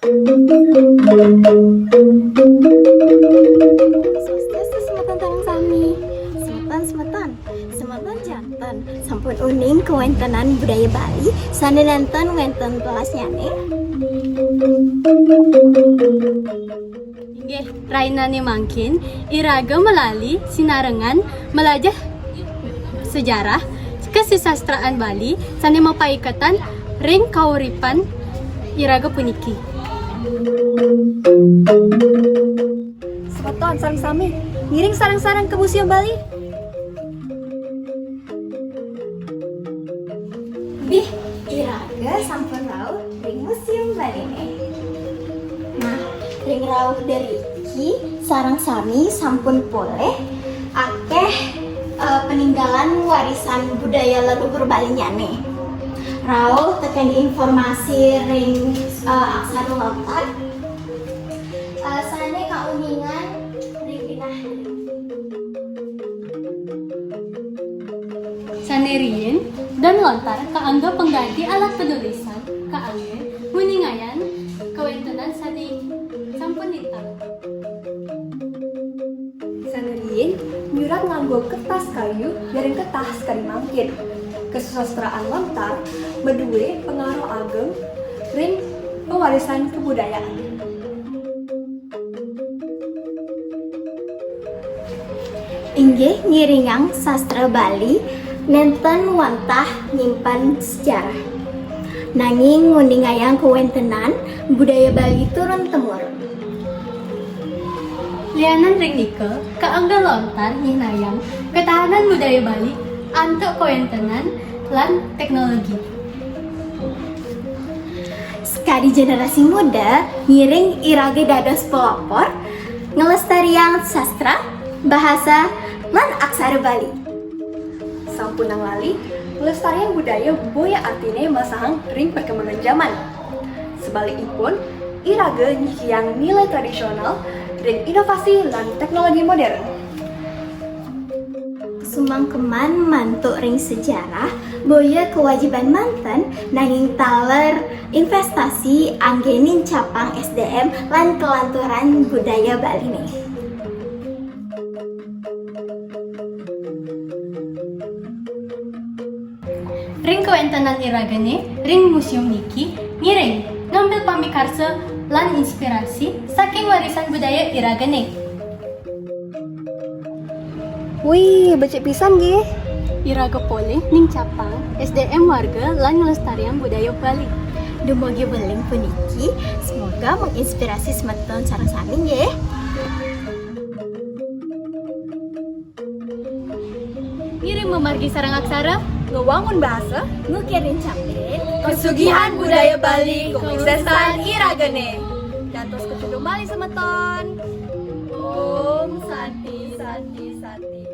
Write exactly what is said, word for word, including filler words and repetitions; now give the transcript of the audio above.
Swastiastu semeton sareng sami. Semeton, semeton. Semeton janten. Sampun uning kawentenan budaya Bali sane nenten wenten telasnyane? Inggih, rainane mangkin, iraga malali sinarengan malajah sejarah kasusastraan Bali sane mapaiketan ring kauripan iraga puniki. Semeton sareng sami, ngiring sareng-sareng ke Museum Bali. Bih, iraga sampun rauh ring Museum Baline. Nah, ring rauh driki sareng sami sampun polih akeh, eh, peninggalan warisan budaya leluhur Balinyane. Rauh teken informasi ring, eh, aksara lontar, eh, sane kauningan ring pinah. Sane riin, don lontar kaangga pangganti alat panulisan, kaangge nguningayang kawentenan sane sampun lintang. Sane riin, nyurat nganggo kertas kayu, dereng kertas kadi mangkin. Kasusastraan lontar madue pangaruh ageng ring pewarisan kabudayaan. Inggih ngiringang sastra Bali nenten wantah nyimpen sejarah, nanging nguningayang kawentenan budaya Bali turun temurun. Lianan ring nika, kaangga lontar nyihnayang katahanan budaya Bali antuk kawentenan lan teknologi. Sekadi generasi muda, ngiring iraga dados pelopor, nglestariang sastra, bahasa, lan aksara Bali. Sampunang lali, nglestariang budaya boya artine masahang ring perkembangan zaman. Sebalikipun, iraga nyisiang nilai tradisional ring inovasi lan teknologi modern. Sumangkeman mantuk ring sejarah, boya kewajiban manten, nanging taler investasi angge nincapang S D M lan kelanturan budaya Baline. Ring kawentenan iragane ring museum niki, ngiring ngambil pamikarsa lan inspirasi saking warisan budaya iragane. Wih, becik pisan nggih. Iraga polih nincapang S D M warga lan nglestariang budaya Bali. Dumugi weling puniki, semoga menginspirasi semeton sareng sami nggih. Ngiring mamargi sareng aksara, ngewangun bahasa, ngukirin capin, pesugihan budaya Bali, kawiksesan iragane. Dados kecundung malih semeton. Om Santi, Santi, Santi.